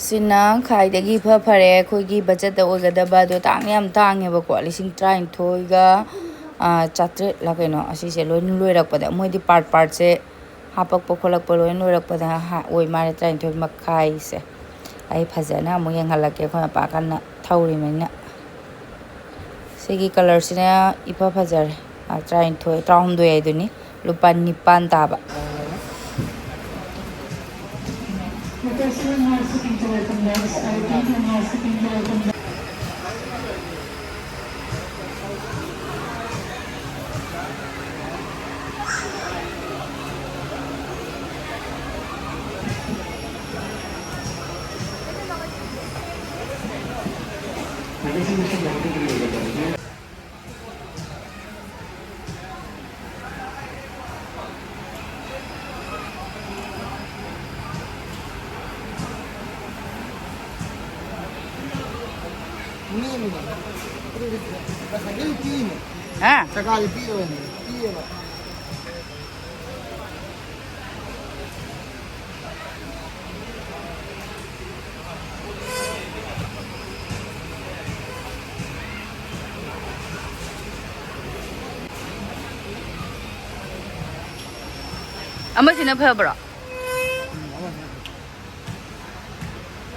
ꯁꯤꯅ ꯈ꯭ꯋꯥꯏꯗꯒꯤ ꯏꯐ ꯐꯔꯦ ꯑꯩꯈꯣꯏꯒꯤ ꯕꯖꯦꯠꯇ ꯑꯣꯏꯒꯗꯕ꯫ ꯑꯗꯣ ꯇꯥꯡꯗꯤ ꯌꯥꯝ ꯇꯥꯡꯉꯦꯕꯀꯣ, ꯂꯤꯁꯤꯡ ꯇꯔꯥꯅꯤꯊꯣꯏꯒ, ꯑꯥ, ꯆꯥꯇ꯭ꯔꯦꯠꯂ ꯀꯩꯅꯣ꯫ ꯑꯁꯤꯁꯦ ꯂꯣꯏꯅ ꯂꯣꯏꯔꯛꯄꯗ, ꯃꯣꯏꯗꯤ ꯄꯥꯔꯠ ꯄꯥꯔꯠꯁꯦ ꯍꯥꯄꯛꯄ ꯈꯣꯠꯂꯛꯄ ꯂꯣꯏꯅ ꯂꯣꯏꯔꯛꯄꯗ ꯍꯥ-, ꯑꯣꯏ ꯃꯥꯜꯂꯦ ꯇꯔꯥꯅꯤꯊꯣꯏ ꯃꯈꯥꯏꯁꯦ꯫ ꯑꯩ ꯐꯖꯅ ꯑꯃꯨꯛ ꯌꯦꯡꯍꯜꯂꯛꯀꯦ, ꯑꯩꯈꯣꯏ ꯃꯄꯥ ꯀꯟꯅ ꯊꯧꯔꯤꯕꯅꯤꯅ꯫ ꯁꯤꯒꯤ ꯀꯂꯔꯁꯤꯅ ꯏꯐ ꯐꯖꯔꯦ꯫ ꯑꯥ, ꯇꯔꯥꯅꯤꯊꯣꯏ, ꯇꯔꯥꯍꯨꯝꯗꯣꯏ ꯍꯥꯏꯗꯨꯅꯤ, ꯂꯨꯄꯥ ꯅꯤꯄꯥꯟ ꯇꯥꯕ꯫ ꯅꯦꯝꯃꯤꯅꯦ꯫ ꯉꯁꯥꯏꯒꯤ ꯄꯤꯛꯏꯅꯦ꯫ ꯍꯥ? ꯆꯀꯥꯗꯤ ꯄꯤꯛꯑꯕꯅꯦ, ꯄꯤꯛꯑꯦꯕ꯫ ꯑꯃꯁꯤꯅ ꯐꯕ꯭ꯔꯣ?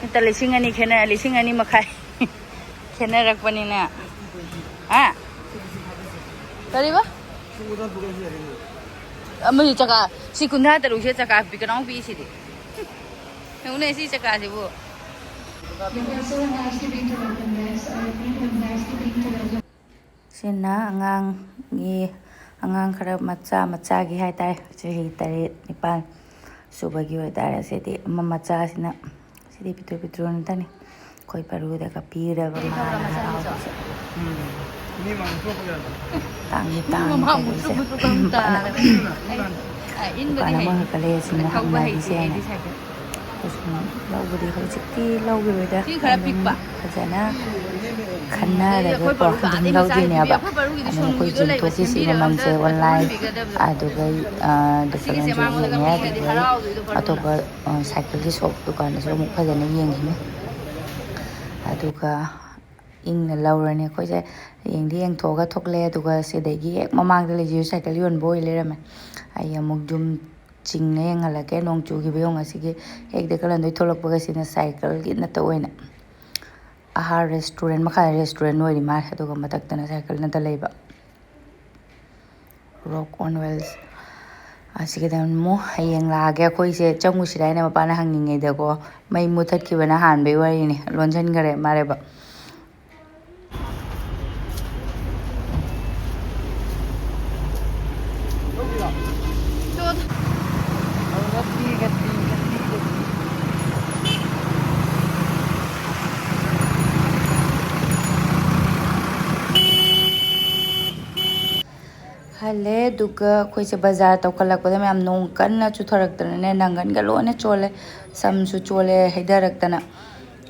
ꯍꯦꯛꯇ ꯂꯤꯁꯤꯡ ꯑꯅꯤ ꯈꯦꯠꯅ-, ꯂꯤꯁꯤꯡ ꯑꯅꯤ ꯃꯈꯥꯏ ꯈꯦꯠꯅꯔꯛꯄꯅꯤꯅ꯫ ꯍꯥ? ꯀꯔꯤꯕ? ꯑꯃꯁꯤ ꯆꯀꯥ, ꯁꯤ ꯀꯨꯟꯊ꯭ꯔꯥ ꯇꯔꯨꯛꯁꯦ ꯆꯀꯥ ꯄꯤ-, ꯀꯅꯥꯃꯨꯛ ꯄꯤꯛꯏꯁꯤꯗꯤ? ꯌꯦꯡꯉꯨꯅꯦ ꯁꯤ ꯆꯀꯥꯁꯤꯕꯨ꯫ ꯁꯤꯅ ꯑꯉꯥꯡꯒꯤ, ꯑꯉꯥꯡ ꯈꯔ ꯃꯆꯥ ꯃꯆꯥꯒꯤ ꯍꯥꯏꯇꯥꯔꯦ, ꯆꯍꯤ ꯇꯔꯦꯠ ꯅꯤꯄꯥꯜ ꯁꯨꯕꯒꯤ ꯑꯣꯏꯇꯥꯔꯦ꯫ ꯁꯤꯗꯤ ꯑꯃ ꯃꯆꯥꯁꯤꯅ, ꯁꯤꯗꯤ ꯄꯤꯛꯇ꯭ꯔꯨ ꯄꯤꯛꯇ꯭ꯔꯨ ꯉꯥꯛꯇꯅꯤ꯫ ꯑꯩꯈꯣꯏ ꯄꯔꯨꯗꯒ ꯄꯤꯔꯕ ꯃꯥꯅ ꯍꯔꯥꯎꯕꯁꯦ꯫ ꯎꯝ꯫ ꯃꯤ ꯃꯥꯡ ꯊꯣꯛꯄ ꯌꯥꯗꯦ꯫ ꯇꯥꯡꯗꯤ ꯇꯥꯡꯉꯤ ꯃꯃꯥꯡ ꯇꯧꯔꯤꯁꯦ꯫ ꯃꯨꯁꯨꯛ ꯃꯨꯁꯨꯛ ꯑꯃ ꯇꯥꯔꯦ꯫ ꯑꯩ, ꯑ, ꯏꯟꯕꯗꯤ ꯗꯨꯀꯥꯟ ꯍꯩ꯫ ꯑꯃꯈꯛꯀ ꯂꯩꯔꯁꯤꯅ ꯊꯧꯕ ꯍꯩꯇꯦ ꯍꯪꯅꯔꯤꯁꯦ ꯑꯩꯗꯤ ꯍꯥꯏꯅ꯫ ꯁꯥꯏꯀꯜ꯫ ꯂꯧꯕꯗꯤ ꯍꯧꯖꯤꯛꯇꯤ ꯂꯧꯈꯤꯔꯣꯏꯗ꯫ ꯁꯤ ꯈꯔ ꯑꯗꯨꯝ ꯄꯤꯛꯄ꯫ ꯐꯖꯅ ꯈꯟꯅꯔꯒꯀꯣ ꯑꯩꯈꯣꯏ ꯕꯥꯔꯨꯒ ꯑꯗꯨꯝ ꯑꯗꯩ ꯃꯆꯥ ꯂꯧꯗꯣꯏꯅꯦꯕ꯫ ꯄꯤꯛꯄꯤ, ꯑꯩꯈꯣꯏ ꯕꯥꯔꯨꯒꯤꯗꯤ ꯑꯗꯨꯝ ꯁꯣꯅꯨꯒꯤꯗꯣ ꯑꯩꯈꯣꯏ ꯂꯩꯕ, ꯖꯤꯟꯊꯣꯛꯀꯤꯁꯤꯒꯤ ꯁꯦꯝꯕꯤꯔꯒ ꯃꯃꯜꯁꯦ ꯑꯝꯇ online ꯄꯤꯒꯗꯕꯗꯣ꯫ ꯑꯗꯨꯒ, ꯑ, ꯑꯁꯤꯒꯤꯁꯦ ꯗꯨꯀꯥꯟꯁꯨ ꯃꯉꯣꯟꯗ ꯌꯦꯡꯉꯦ꯫ ꯄꯤꯔꯗꯤ ꯑꯗꯨꯒ ꯍꯔꯥꯎꯗꯣꯏꯗꯣ ꯕꯥꯔꯨꯅ꯫ ꯑꯇꯣꯞꯄ, ꯑ, ꯁꯥꯏꯀꯜꯒꯤ ꯁꯣꯞ ꯗꯨꯀꯥꯟꯗꯁꯨ ꯑꯃꯨꯛ ꯐꯖꯅ ꯌꯦꯡꯈꯤꯅꯤ꯫ ꯑꯗꯨꯒ ꯏꯪꯅ ꯂꯧꯔꯅꯤ꯫ ꯑꯩꯈꯣꯏꯁꯦ ꯌꯦꯡꯗꯤ ꯌꯦꯡꯊꯣꯛꯑꯒ ꯊꯣꯛꯂꯛꯑꯦ꯫ ꯑꯗꯨꯒ ꯁꯤꯗꯒꯤ ꯍꯦꯛ ꯃꯃꯥꯡꯗ ꯂꯩꯁꯤꯁꯨ ꯁꯥꯏꯀꯜ ꯌꯣꯟꯕ ꯑꯣꯏ ꯂꯩꯔꯝꯃꯦ꯫ ꯑꯩ ꯑꯃꯨꯛ ꯖꯨꯝ ꯆꯤꯡꯅ ꯌꯦꯡꯍꯜꯂꯛꯀꯦ꯫ ꯅꯣꯡ ꯆꯨꯈꯤꯕ ꯌꯦꯡꯉꯣ꯫ ꯑꯁꯤꯒꯤ ꯍꯦꯛ ꯗꯦꯀꯠꯂꯟꯗꯩ ꯊꯣꯛꯂꯛꯄꯒ ꯁꯤꯅ ꯁꯥꯏꯀꯜꯒꯤ ꯅꯠꯇ ꯑꯣꯏꯅ ꯑꯍꯥ restaurant, ꯃꯈꯥꯗ restaurant ꯑꯣꯏꯔꯤ ꯃꯥꯜꯂꯦ, ꯑꯗꯨꯒ ꯃꯊꯛꯇꯅ ꯁꯥꯏꯀꯜ ꯅꯠꯇ ꯂꯩꯕ꯫ Rock on Wheels꯫ ꯑꯁꯤꯒꯤꯗ ꯑꯃꯨꯛ ꯍꯌꯦꯡ ꯂꯥꯛꯑꯒꯦ꯫ ꯑꯩꯈꯣꯏꯁꯦ ꯆꯪꯉꯨꯁꯤꯔꯥ ꯍꯥꯏꯅ ꯃꯄꯥꯅ ꯍꯪꯉꯤꯉꯩꯗꯀꯣ, ꯃꯩ ꯃꯨꯊꯠꯈꯤꯕꯅ ꯍꯥꯟꯕꯩ ꯋꯥꯔꯤꯅꯤ, ꯂꯣꯟꯁꯤꯟꯈꯔꯦ ꯃꯥꯔꯦꯕ꯫ ꯍꯜꯂꯦ꯫ ꯑꯗꯨꯒ ꯑꯩꯈꯣꯏꯁꯦ ꯕꯖꯥꯔ ꯇꯧꯈꯠꯂꯛꯄꯗ ꯃꯌꯥꯝ ꯅꯣꯡ ꯀꯟꯅ ꯆꯨꯊꯔꯛꯇꯅꯅꯦ, ꯅꯪꯒꯟꯒ ꯂꯣꯏꯅ ꯆꯣꯠꯂꯦ, ꯁꯝꯁꯨ ꯆꯣꯠꯂꯦ ꯍꯩꯊꯔꯛꯇꯅ꯫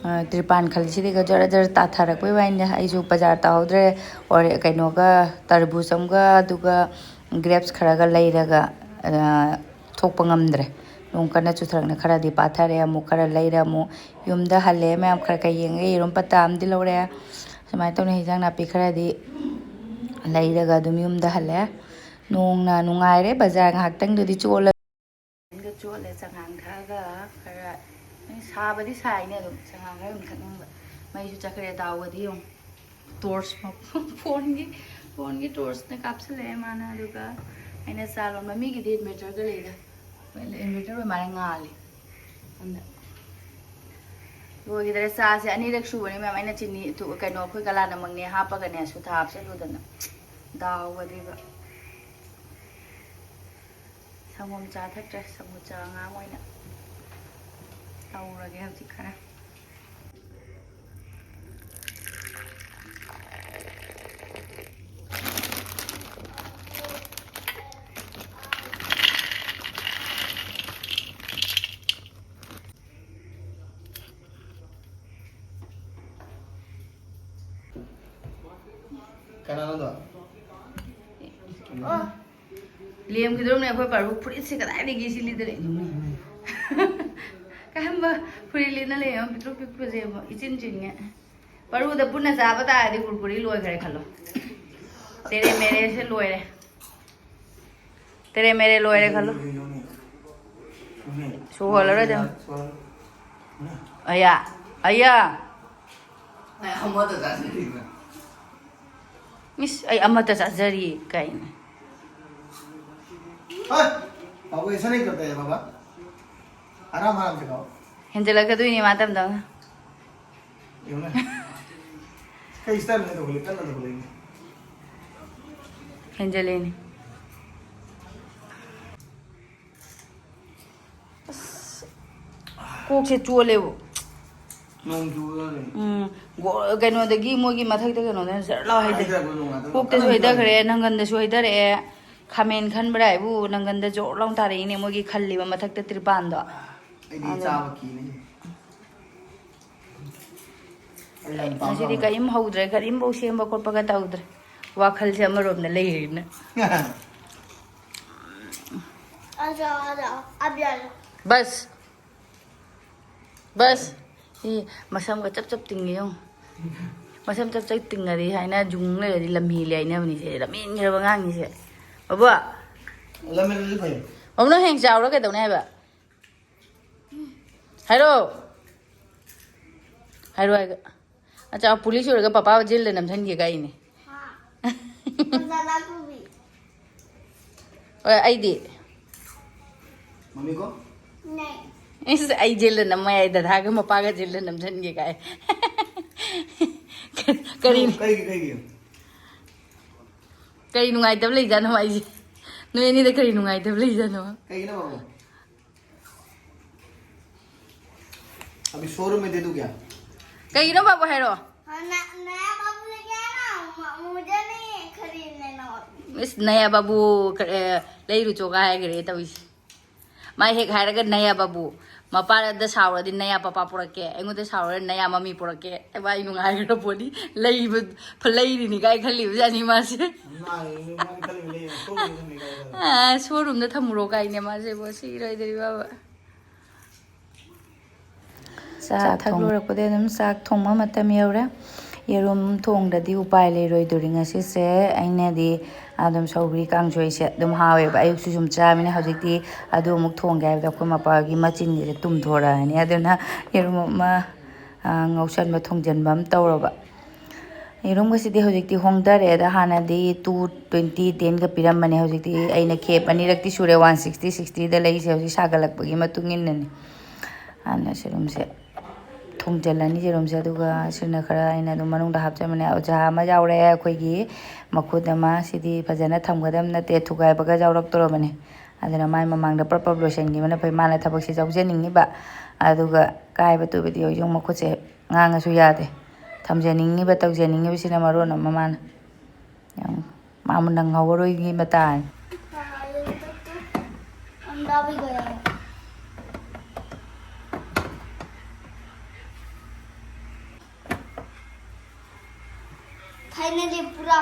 ꯑ, ꯇ꯭ꯔꯤꯄꯥꯟ ꯈꯜꯂꯤꯁꯤꯗꯩꯒ ꯖꯔ ꯖꯔ ꯇꯥꯊꯔꯛꯄꯩ ꯋꯥꯅꯤꯗ꯫ ꯑꯩꯁꯨ ꯕꯖꯥꯔ ꯇꯧꯍꯧꯗ꯭ꯔꯦ꯫ ꯑꯣꯔꯦ-, ꯀꯩꯅꯣꯒ, ꯇꯔꯕꯨꯖ ꯑꯃꯒ, ꯑꯗꯨꯒ grapes ꯈꯔꯒ ꯂꯩꯔꯒ, ꯑ, ꯊꯣꯛꯄ ꯉꯝꯗ꯭ꯔꯦ꯫ ꯅꯣꯡ ꯀꯟꯅ ꯆꯨꯊꯔꯛꯅ ꯈꯔꯗꯤ ꯄꯥꯊꯔꯦ꯫ ꯑꯃꯨꯛ ꯈꯔ ꯂꯩꯔ ꯑꯃꯨꯛ ꯌꯨꯝꯗ ꯍꯜꯂꯦ꯫ ꯃꯌꯥꯝ ꯈꯔ ꯈꯔ ꯌꯦꯡꯉꯦ꯫ ꯌꯦꯔꯨꯝ ꯄꯠꯇꯥ ꯑꯃꯗꯤ ꯂꯧꯔꯦ꯫ ꯁꯨꯃꯥꯏꯅ ꯇꯧꯅ ꯍꯤꯟꯖꯥꯡ ꯅꯥꯄꯤ ꯈꯔꯗꯤ ꯂꯩꯔꯒ ꯑꯗꯨꯝ ꯌꯨꯝꯗ ꯍꯜꯂꯦ꯫ ꯅꯣꯡꯅ ꯅꯨꯡꯉꯥꯏꯔꯦ꯫ ꯕꯖꯥꯔ ꯉꯥꯏꯍꯥꯛꯇꯪꯗꯨꯗꯤ ꯆꯣꯠꯂ ꯆꯣꯠꯂꯦ꯫ ꯆꯉꯥꯡ ꯊꯛꯑꯒ ꯈꯔ, ꯁꯥꯕꯗꯤ ꯁꯥꯏꯅꯦ, ꯑꯗꯨꯝ ꯆꯉꯥꯡ ꯈꯔ ꯑꯗꯨꯝ ꯊꯛꯅꯤꯡꯕ꯫ ꯃꯩꯁꯨ ꯆꯠꯈ꯭ꯔꯦ꯫ ꯗꯥꯎꯒꯗꯤ ꯌꯦꯡꯉꯨ꯫ Torch ꯃ-, phoneꯒꯤ, phoneꯒꯤ torchꯅ ꯀꯥꯞꯁꯤꯜꯂꯛꯑꯦ ꯃꯥꯅ꯫ ꯑꯗꯨꯒ ꯑꯩꯅ ꯆꯥ ꯂꯣꯟꯕ꯫ ꯃꯤꯒꯤꯗꯤ inverterꯒ ꯂꯩꯗ꯫ Inverter ꯑꯣꯏ ꯃꯥꯜꯂꯦ, ꯉꯥꯜꯂꯤ꯫ ꯑꯗ ꯂꯣꯏꯈꯤꯗ꯭ꯔꯦ꯫ ꯆꯥꯁꯦ ꯑꯅꯤꯔꯛ ꯁꯨꯕꯅꯤ ꯃꯌꯥꯝ꯫ ꯑꯩꯅ ꯆꯤꯅꯤ ꯊꯨ-, ꯀꯩꯅꯣ, ꯑꯩꯈꯣꯏ ꯀꯂꯥꯅꯃꯪꯅꯦ ꯍꯥꯞꯄꯒꯅꯦ ꯁꯨꯊ ꯍꯥꯞꯆꯜꯂꯨꯗꯅ꯫ ꯗꯥꯎꯒꯗꯤꯕ꯫ ꯁꯪꯒꯣꯝ ꯆꯥ ꯊꯛꯇ꯭ꯔꯦ꯫ ꯁꯪꯒꯣꯝ ꯆꯥ ꯑꯉꯥꯡ ꯑꯣꯏꯅ ꯇꯧꯔꯒꯦ ꯍꯧꯖꯤꯛ ꯈꯔ꯫ ꯂꯦꯝꯈꯤꯗ꯭ꯔꯕꯅꯦ ꯑꯩꯈꯣꯏ ꯄꯥꯔꯨ ꯐꯨꯔꯤꯠꯁꯦ ꯀꯗꯥꯏꯗꯒꯤ ꯁꯤ ꯂꯤꯗꯔꯛꯏꯅꯣ? ꯀꯔꯝꯕ ꯐꯨꯔꯤꯠ ꯂꯤꯠꯅ ꯂꯩꯔꯤꯅꯣ? ꯄꯤꯛꯇ꯭ꯔꯨ ꯄꯤꯛꯄꯁꯦ ꯏꯆꯤꯟ ꯆꯤꯡꯉꯦ꯫ ꯄꯥꯔꯨꯗ ꯄꯨꯟꯅ ꯆꯥꯕ ꯇꯥꯔꯗꯤ ꯀꯨꯔꯀꯨꯔꯤ ꯂꯣꯏꯈ꯭ꯔꯦ ꯈꯜꯂꯣ꯫ ꯇꯦꯔꯦ ꯃꯦꯔꯦꯁꯦ ꯂꯣꯏꯔꯦ꯫ ꯇꯦꯔꯦ ꯃꯦꯔꯦ ꯂꯣꯏꯔꯦ ꯈꯜꯂꯣ꯫ ꯁꯨꯍꯜꯂꯔꯣꯏꯗ꯫ ꯑꯌꯥ꯫ ꯑꯌꯥ꯫ ꯑꯩ ꯑꯃꯗ ꯆꯥꯁꯤꯜꯂꯤꯕ꯫ ꯏꯁ, ꯑꯩ ꯑꯃꯠꯇ ꯆꯥꯖꯔꯤ ꯀꯥꯏꯅ꯫ ꯍꯣꯏ, ꯄꯥꯕꯨ ꯑꯦꯁꯥ ꯅꯍꯤ ꯀꯔꯇꯥ ꯍꯦ ꯕꯥꯕꯥ꯫ ꯑꯔꯥꯝ ꯑꯔꯥꯝ ꯁꯦ ꯈꯥꯎ꯫ ꯍꯦꯟꯖꯜꯂꯛꯀꯗꯣꯏꯅꯤ ꯃꯥ ꯇꯝ ꯇꯝꯅ꯫ ꯌꯦꯡꯉꯨꯅꯦ꯫ ꯀꯩ ꯏꯁꯇꯥꯏꯜꯅꯣ ꯇꯧꯈꯠꯂꯛꯏ? ꯀꯟꯅ ꯇꯧꯈꯠꯂꯛꯏꯅꯦ꯫ ꯍꯦꯟꯖꯜꯂꯦꯅꯦ꯫ ꯑꯁ, ꯀꯣꯛꯁꯦ ꯆꯣꯜꯂꯦꯕꯨ꯫ ꯅꯣꯡ ꯆꯨꯕꯗꯅꯦ꯫ ꯎꯝ, ꯒꯣ-, ꯀꯩꯅꯣꯗꯒꯤ ꯃꯣꯏꯒꯤ ꯃꯊꯛꯇ ꯀꯩꯅꯣꯗ ꯖꯔ ꯂꯥꯎ ꯍꯩꯊꯩ꯫ ꯍꯩꯊꯔꯛꯄ ꯅꯣꯡ ꯉꯥꯛꯇ ꯀꯣꯛꯇꯁꯨ ꯀꯟꯅ ꯍꯩꯊꯈ꯭ꯔꯦ, ꯆꯨꯔꯛꯑꯦ꯫ ꯅꯪꯒꯟꯗꯁꯨ ꯍꯩꯊꯔꯛꯑꯦ, ꯈꯥꯃꯦꯟ ꯈꯟꯕ꯭ꯔꯥ ꯍꯥꯏꯕꯨ ꯅꯪꯒꯟꯗ ꯖꯣꯔ ꯂꯥꯎ ꯇꯥꯔꯛꯏꯅꯦ, ꯃꯣꯏꯒꯤ ꯈꯜꯂꯤꯕ ꯃꯊꯛꯇ ꯇ꯭ꯔꯤꯄꯥꯟꯗꯣ꯫ ꯑꯩꯗꯤ ꯑꯗꯨ ꯆꯥꯕ ꯀꯤꯅꯦ꯫ ꯑꯩ ꯌꯥꯝ ꯄꯥꯝ ꯉꯁꯤꯗꯤ ꯄꯥꯝꯃꯦ꯫ ꯀꯔꯤꯝ ꯍꯧꯗ꯭ꯔꯦ, ꯀꯔꯤꯝꯐꯧ ꯁꯦꯝꯕ ꯈꯣꯠꯄꯒ ꯇꯧꯗ꯭ꯔꯦ꯫ ꯋꯥꯈꯜꯁꯦ ꯑꯃꯔꯣꯝꯗ ꯂꯩꯔꯤꯅ꯫ ꯑꯖꯥ, ꯑꯖꯥ, ꯑꯕꯤꯌꯥ꯫ ꯕꯁ꯫ ꯕꯁ꯫ ꯏ, ꯃꯁꯝꯒ ꯆꯞ ꯆꯞ ꯇꯤꯡꯉꯦ ꯌꯦꯡꯉꯨ꯫ ꯃꯁꯝ ꯆꯞ ꯆꯞ ꯇꯤꯡꯉꯗꯤ ꯍꯥꯏꯅ ꯖꯨꯡ ꯂꯩꯔꯗꯤ ꯂꯝꯍꯦꯜꯂꯦ ꯍꯥꯏꯅꯕꯅꯤꯁꯦ, ꯂꯝꯍꯦꯟꯈ꯭ꯔꯕ ꯑꯉꯥꯡꯅꯤꯁꯦ꯫ ꯕꯕꯨ꯫ ꯂꯝꯍꯦꯜꯂꯗꯤ ꯐꯩ꯫ ꯕꯕꯨ, ꯅꯪ ꯍꯌꯦꯡ ꯆꯥꯎꯔ ꯀꯩꯗꯧꯅꯤ ꯍꯥꯏꯕ? ꯍꯥꯏꯔꯣ꯫ ꯍꯥꯏꯔꯣ ꯍꯥꯏꯒ꯫ ꯑꯆꯥ, ꯄꯨꯂꯤꯁ ꯑꯣꯏꯔꯒ ꯄꯄꯥ ꯖꯦꯜꯗ ꯅꯝꯁꯤꯟꯒꯦ ꯀꯥꯏꯅꯦ꯫ ꯍꯣꯏ, ꯑꯩꯗꯤ꯫ ꯃꯃꯤ ꯀꯣ? ꯏꯁ, ꯑꯩ ꯖꯦꯜꯗ ꯅꯝꯃ ꯌꯥꯏ, ꯗꯗꯥꯒ ꯃꯄꯥꯒ ꯖꯦꯜꯗ ꯅꯝꯁꯤꯟꯒꯦ ꯀꯥꯏ꯫ ꯀꯔꯤ? ꯀꯩꯒꯤ, ꯀꯩꯒꯤ? ꯀꯔꯤ ꯅꯨꯡꯉꯥꯏꯇꯕ ꯂꯩꯖꯥꯠꯅꯣ ꯑꯩꯁꯦ? ꯅꯣꯏ ꯑꯅꯤꯗ ꯀꯔꯤ ꯅꯨꯡꯉꯥꯏꯇꯕ ꯂꯩꯖꯥꯠꯅꯣ? ꯀꯩꯒꯤꯅꯣ ꯕꯥꯕꯨ? अभी शोरूम में दे दूं क्या? ꯀꯩꯒꯤꯅꯣ ꯕꯥꯕꯨ ꯍꯥꯏꯔꯣ? हाँ, न-, नया बाबू लेके आया ना, म-, मुझे नहीं खरीदने ना। ꯏꯁ, ꯅꯌꯥ ꯕꯥꯕꯨ, ꯑꯦ, ꯂꯩꯔꯨꯆꯣꯒ ꯍꯥꯏꯈ꯭ꯔꯦ ꯇꯧꯔꯤꯁꯦ꯫ ꯃꯥ ꯍꯦꯛ ꯍꯥꯏꯔꯒ ꯅꯌꯥ ꯕꯥꯕꯨ꯫ ꯃꯄꯥꯗ ꯁꯥꯎꯔꯗꯤ ꯅꯌꯥ ꯄꯄꯥ ꯄꯨꯔꯛꯀꯦ, ꯑꯩꯉꯣꯟꯗ ꯁꯥꯎꯔꯗꯤ ꯅꯌꯥ ꯃꯃꯤ ꯄꯨꯔꯛꯀꯦ꯫ ꯑꯩ ꯅꯨꯡꯉꯥꯏꯈ꯭ꯔ ꯄꯣꯠꯅꯤ꯫ ꯂꯩꯕ ꯂꯩꯔꯤꯅꯤ ꯀꯥꯏ ꯈꯜꯂꯤꯕꯖꯥꯠꯅꯤ ꯃꯥꯁꯦ꯫ ꯃꯥꯅꯤ, ꯃꯥꯅꯤ ꯈꯜꯂꯤꯕ ꯂꯩ, ꯁꯣꯔꯨꯝꯗ ꯊꯝꯃꯦ ꯀꯥꯏ ꯈꯜꯂꯤ꯫ ꯑꯥ, ꯁꯣꯔꯨꯝꯗ ꯊꯝꯃꯨꯔꯣ ꯀꯥꯏꯅꯦ ꯃꯥꯁꯦ, ꯁꯤꯔꯣꯏꯗꯣꯔꯤꯕ꯫ ꯆꯥ ꯆꯥ ꯊꯛ ꯊꯣꯡ- ꯂꯣꯏꯔꯛꯄꯗꯩ ꯑꯗꯨꯝ ꯆꯥꯛ ꯊꯣꯡꯕ ꯃꯇꯝ ꯌꯧꯔꯦ꯫ ꯌꯦꯔꯨꯝ ꯊꯣꯡꯗ꯭ꯔꯗꯤ ꯎꯄꯥꯏ ꯂꯩꯔꯣꯏꯗꯣꯔꯤ ꯉꯁꯤꯁꯦ꯫ ꯑꯩꯅꯗꯤ ꯑꯗꯨꯝ ꯁꯧꯒ꯭ꯔꯤ ꯀꯥꯡꯁꯣꯏꯁꯦ ꯑꯗꯨꯝ ꯍꯥꯎꯋꯦꯕ, ꯑꯌꯨꯛꯁꯨ ꯁꯨꯝ ꯆꯥꯕꯅꯤꯅ꯫ ꯍꯧꯖꯤꯛꯇꯤ ꯑꯗꯨ ꯑꯃꯨꯛ ꯊꯣꯡꯒꯦ ꯍꯥꯏꯕꯗ ꯑꯩꯈꯣꯏ ꯃꯄꯥꯒꯤ ꯃꯆꯤꯟꯁꯤꯗ ꯇꯨꯝꯊꯣꯔꯛꯑꯅꯤ꯫ ꯑꯗꯨꯅ ꯌꯦꯔꯨꯝ ꯑꯃ, ꯑ, ꯉꯧꯁꯟꯕ ꯊꯣꯡꯖꯟꯕ ꯑꯃ ꯇꯧꯔꯕ꯫ ꯌꯦꯔꯨꯝꯒꯁꯤꯗꯤ ꯍꯧꯖꯤꯛꯇꯤ ꯍꯣꯡꯊꯔꯛꯑꯦꯗ, ꯍꯥꯟꯅꯗꯤ two twenty ten-ꯒ ꯄꯤꯔꯝꯕꯅꯦ꯫ ꯍꯧꯖꯤꯛꯇꯤ ꯑꯩꯅ ꯈꯦꯞ ꯑꯅꯤꯔꯛꯇꯤ ꯁꯨꯔꯦ, one sixty, sixty-ꯗ ꯂꯩꯁꯦ꯫ ꯍꯧꯖꯤꯛ ꯁꯥꯒꯠꯂꯛꯄꯒꯤ ꯃꯇꯨꯡ ꯏꯟꯅꯅꯦ꯫ ꯑꯗꯨꯅ ꯁꯤꯔꯨꯝꯁꯦ ꯊꯣꯡꯖꯤꯜꯂꯅꯤ꯫ ꯌꯦꯔꯨꯝꯁꯦ ꯑꯗꯨꯒ ꯁꯤꯅ ꯈꯔ ꯑꯩꯅ ꯑꯗꯨꯝ ꯃꯅꯨꯡꯗ ꯍꯥꯞꯆꯕꯅꯦ꯫ ꯑꯣꯖꯥ ꯑꯃ ꯌꯥꯎꯔꯦ ꯑꯩꯈꯣꯏꯒꯤ ꯃꯈꯨꯠ ꯑꯃ, ꯁꯤꯗꯤ ꯐꯖꯅ ꯊꯝꯒꯗꯕ ꯅꯠꯇꯦ, ꯊꯨꯒꯥꯏꯕꯒ ꯌꯥꯎꯔꯛꯇꯧꯔꯕꯅꯦ꯫ ꯑꯗꯨꯅ ꯃꯥꯏ ꯃꯃꯥꯡꯗ ꯄ꯭ꯔꯞ ꯄ꯭ꯔꯞ ꯂꯣꯏꯁꯤꯟꯈꯤꯕꯅ ꯐꯩ꯫ ꯃꯥꯅ ꯊꯕꯛꯁꯦ ꯌꯥꯎꯖꯅꯤꯡꯉꯤꯕ, ꯑꯗꯨꯒ ꯀꯥꯏꯕ ꯇꯨꯕꯗꯤ ꯍꯧꯖꯤꯛ ꯃꯈꯨꯠꯁꯦ ꯉꯥꯡꯉꯁꯨ ꯌꯥꯗꯦ꯫ ꯊꯝꯖꯅꯤꯡꯉꯤꯕ, ꯇꯧꯖꯅꯤꯡꯉꯤꯕꯁꯤꯅ ꯃꯔꯣꯟ ꯑꯃ ꯃꯥꯅ꯫ ꯌꯥꯝ ꯃꯥ ꯅꯪꯍꯧꯔꯣꯏꯒꯤ ꯃꯇꯥꯡ꯫ Finally, ꯄꯨꯔꯥ꯫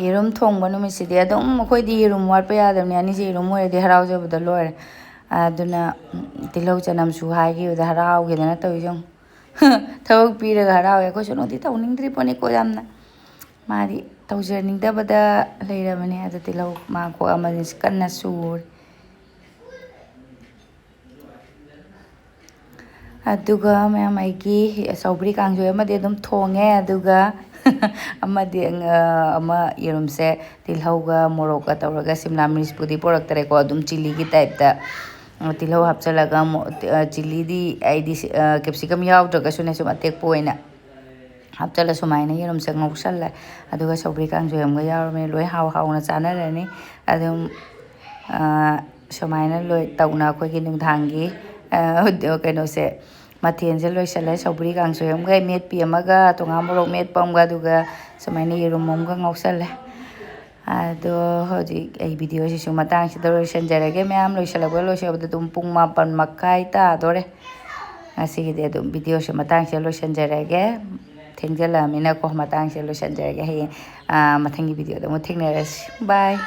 ꯌꯦꯔꯨꯝ ꯊꯣꯡꯕ ꯅꯨꯃꯤꯠꯁꯤꯗꯤ ꯑꯗꯨꯝ ꯑꯩꯈꯣꯏꯗꯤ ꯌꯦꯔꯨꯝ ꯋꯥꯠꯄ ꯌꯥꯗꯕꯅꯤ꯫ ꯑꯅꯤꯁꯦ ꯌꯦꯔꯨꯝ ꯑꯣꯏꯔꯗꯤ ꯍꯔꯥꯎꯖꯕꯗ ꯂꯣꯏꯔꯦ꯫ ꯑꯗꯨꯅ, ꯎꯝ, ꯇꯤꯜꯍꯧ ꯆꯅꯝꯁꯨ ꯍꯥꯏꯈꯤꯕꯗ ꯍꯔꯥꯎꯒꯦꯗꯅ ꯇꯧꯔꯤꯁꯦ ꯌꯦꯡꯉꯨ꯫ ꯊꯕꯛ ꯄꯤꯔꯒ ꯍꯔꯥꯎꯋꯦ꯫ ꯑꯩꯈꯣꯏ ꯁꯣꯅꯣꯗꯤ ꯇꯧꯅꯤꯡꯗ꯭ꯔꯤ ꯄꯣꯠꯅꯤꯀꯣ ꯌꯥꯝꯅ꯫ ꯃꯥꯗꯤ ꯇꯧꯖꯅꯤꯡꯗꯕꯗ ꯂꯩꯔꯕꯅꯦ꯫ ꯑꯗ ꯇꯤꯜꯍꯧ ꯃꯥꯡꯈꯣꯛ ꯑꯃꯁꯤ ꯀꯟꯅ ꯁꯨꯔꯤ꯫ ꯑꯗꯨꯒ ꯃꯌꯥꯝ ꯑꯩꯒꯤ ꯁꯧꯒ꯭ꯔꯤ ꯀꯥꯡꯁꯣꯏ ꯑꯃꯗꯤ ꯑꯗꯨꯝ ꯊꯣꯡꯉꯦ꯫ ꯑꯗꯨꯒ ꯑꯃꯗꯤ, ꯑ, ꯑꯃ ꯌꯦꯔꯨꯝꯁꯦ ꯇꯤꯜꯍꯧꯒ ꯃꯣꯔꯣꯛꯀ ꯇꯧꯔꯒ, ꯁꯤꯝꯂꯥ ꯃꯤꯔꯆꯄꯨꯗꯤ ꯄꯨꯔꯛꯇꯔꯦꯀꯣ, ꯑꯗꯨꯝ ꯆꯤꯂꯤꯒꯤ type-ꯇ, ꯑ, ꯇꯤꯜꯍꯧ ꯍꯥꯞꯆꯤꯜꯂꯒ ꯃꯣ-, ꯑ, ꯆꯤꯂꯤꯗꯤ ꯑꯩꯗꯤ ꯁꯤ-, ꯑ, capsicum ꯌꯥꯎꯗ꯭ꯔꯒꯁꯨꯅꯦ ꯁꯨꯝ ꯑꯇꯦꯛꯄ ꯑꯣꯏꯅ ꯍꯥꯞꯆꯤꯜꯂ ꯁꯨꯃꯥꯏꯅ ꯌꯦꯔꯨꯝꯁꯦ ꯉꯧꯁꯜꯂꯦ꯫ ꯑꯗꯨꯒ ꯁꯧꯒ꯭ꯔꯤ ꯀꯥꯡꯁꯣꯏ ꯑꯃꯒ ꯌꯥꯎꯔꯕꯅꯤꯅ ꯂꯣꯏ ꯍꯥꯎ ꯍꯥꯎꯅ ꯆꯥꯅꯔꯅꯤ꯫ ꯑꯗꯨꯝ, ꯑ, ꯁꯨꯃꯥꯏꯅ ꯂꯣꯏ ꯇꯧꯅ ꯑꯩꯈꯣꯏꯒꯤ ꯅꯨꯡꯗꯥꯡꯒꯤ, ꯑ, ꯀꯩꯅꯣꯁꯦ, ꯃꯊꯦꯜꯁꯦ ꯂꯣꯏꯁꯜꯂꯦ꯫ ꯁꯧꯒ꯭ꯔꯤ ꯀꯥꯡꯁꯣꯏ ꯑꯃꯒ, ꯃꯦꯠꯄꯤ ꯑꯃꯒ, ꯇꯣꯉꯥꯟ ꯃꯣꯔꯣꯛ ꯃꯦꯠꯄ ꯑꯃꯒ, ꯑꯗꯨꯒ ꯁꯨꯃꯥꯏꯅ ꯌꯦꯔꯨꯝ ꯑꯃꯒ ꯉꯧꯁꯜꯂꯦ꯫ ꯑꯗꯣ ꯍꯧꯖꯤꯛ ꯑꯩ ꯚꯤꯗꯤꯑꯣꯁꯤꯁꯨ ꯃꯇꯥꯡꯁꯤꯗ ꯂꯣꯏꯁꯤꯟꯖꯔꯒꯦ꯫ ꯃꯌꯥꯝ ꯂꯣꯏꯁꯤꯜꯂꯛꯄ ꯂꯣꯏꯁꯤꯜꯂꯛꯄꯗ ꯑꯗꯨꯝ ꯄꯨꯡ ꯃꯥꯄꯟ ꯃꯈꯥꯏ ꯇꯥꯗꯣꯔꯦ꯫ ꯉꯁꯤꯒꯤꯗꯤ ꯑꯗꯨꯝ ꯚꯤꯗꯤꯑꯣꯁꯦ ꯃꯇꯥꯡꯁꯤꯗ ꯂꯣꯏꯁꯤꯟꯖꯔꯒꯦ꯫ ꯊꯦꯡꯖꯤꯜꯂꯛꯑꯃꯤꯅꯀꯣ, ꯃꯇꯥꯡꯁꯤꯗ ꯂꯣꯏꯁꯤꯟꯖꯔꯒꯦ꯫ ꯍꯌꯦꯡ, ꯑꯥ, ꯃꯊꯪꯒꯤ ꯚꯤꯗꯤꯑꯣꯗ ꯑꯃꯨꯛ ꯊꯦꯡꯅꯔꯁꯤ꯫ ꯕꯥꯏ꯫